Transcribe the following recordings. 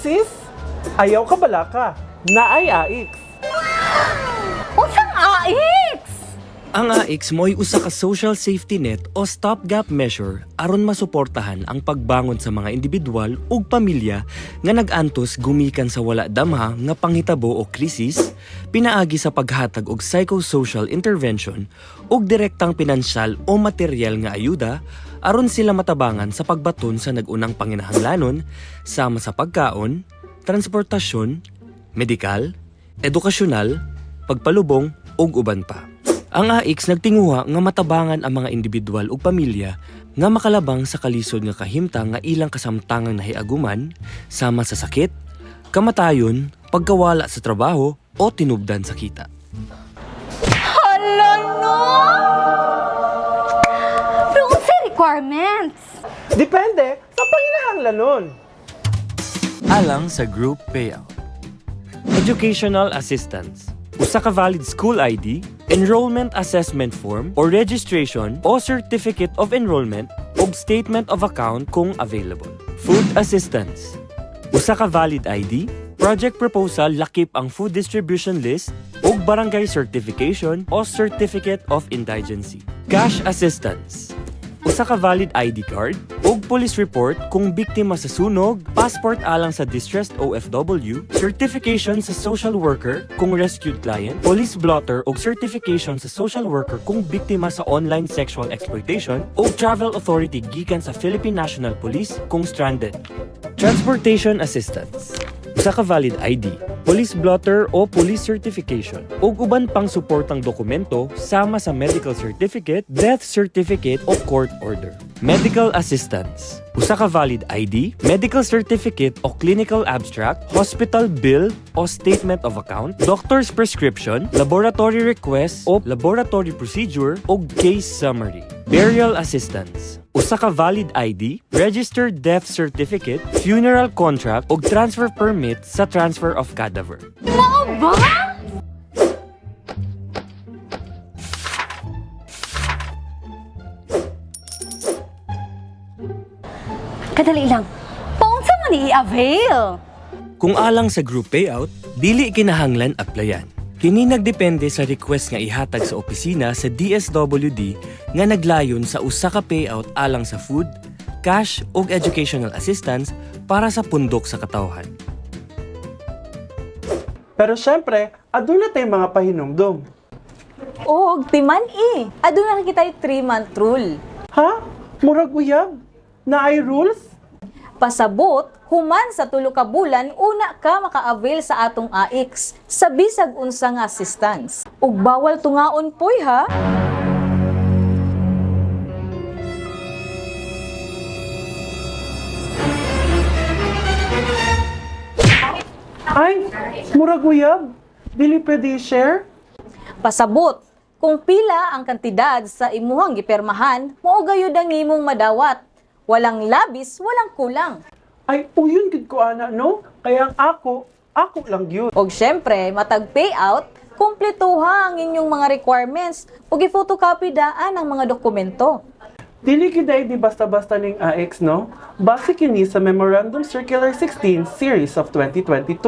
Krisis? Ayaw ka balaka. Naay AICS. Unsang AICS? Ang AICS mo'y usa ka social safety net o stopgap measure aron masuportahan ang pagbangon sa mga individual ug pamilya nga nag-antos gumikan sa wala damha nga panghitabo o krisis pinaagi sa paghatag og psychosocial intervention ug direktang pinansyal o materyal nga ayuda aron sila matabangan sa pagbaton sa nag-unang panginahanglanon sama sa pagkaon, transportasyon, medikal, edukasyonal, pagpalubong ug uban pa. Ang AICS nagtinguha nga matabangan ang mga individual ug pamilya nga makalabang sa kalisod nga kahimtang nga ilang kasamtangang nahiaguman sama sa sakit, kamatayon, pagkawala sa trabaho o tinubdan sa kita. Hala no! Pero unsay requirements? Depende sa panginahanglanon. Alang sa group payout. Educational assistance. Usa ka valid school ID, enrollment assessment form or registration o certificate of enrollment ug statement of account kung available. Food assistance. Usa ka valid ID, project proposal lakip ang food distribution list ug barangay certification o certificate of indigency. Cash assistance. Usa ka valid ID card ug police report kung biktima sa sunog, passport alang sa distressed OFW, certification sa social worker kung rescued client, police blotter ug certification sa social worker kung biktima sa online sexual exploitation ug travel authority gikan sa Philippine National Police kung stranded. Transportation assistance. Usa ka valid ID, police blotter o police certification, ug uban pang suportang dokumento sama sa medical certificate, death certificate o court order. Medical assistance. Usa ka valid ID, medical certificate o clinical abstract, hospital bill o statement of account, doctor's prescription, laboratory request o laboratory procedure o case summary. Burial assistance. Usa ka valid ID, registered death certificate, funeral contract ug transfer permit sa transfer of cadaver. Mao ba? Kadali lang. Paunsa man i-avail? Kung alang sa group payout, dili kinahanglan applyan. Kini nagdepende sa request nga ihatag sa opisina sa DSWD nga naglayon sa usa ka payout alang sa food, cash ug educational assistance para sa pundok sa katawhan. Pero syempre, aduna tay mga pahinumdom. Og timan eh. Aduna na kita'y 3-month rule. Ha? Murag uyab? Naay rules? Pasabot, human sa tulo ka bulan una ka maka-avail sa atong AICS sa bisag unsa nga assistance. Ug bawal tungaon poy ha. Ay, murag uyab? Dili pwede i-share? Pasabot, kung pila ang kantidad sa imuhang gipermahan, mao gayud ang imong madawat. Walang labis, walang kulang. Ay, uyon gid ko ana, no? Kaya ang ako, ako lang gyud. Og syempre, matag payout, kumpletuha ang inyong mga requirements ug i-photocopy daan ang mga dokumento. Dili gid ay di basta-basta ning AX, no? Base kini sa Memorandum Circular 16 Series of 2022.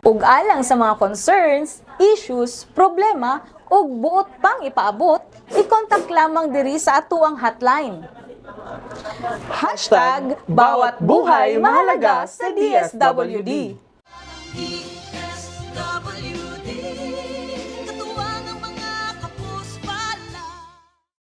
Ug alang sa mga concerns, issues, problema ug buot pang ipaabot, i-contact lamang diri sa atuang hotline. #BawatBuhayMahalaga sa DSWD.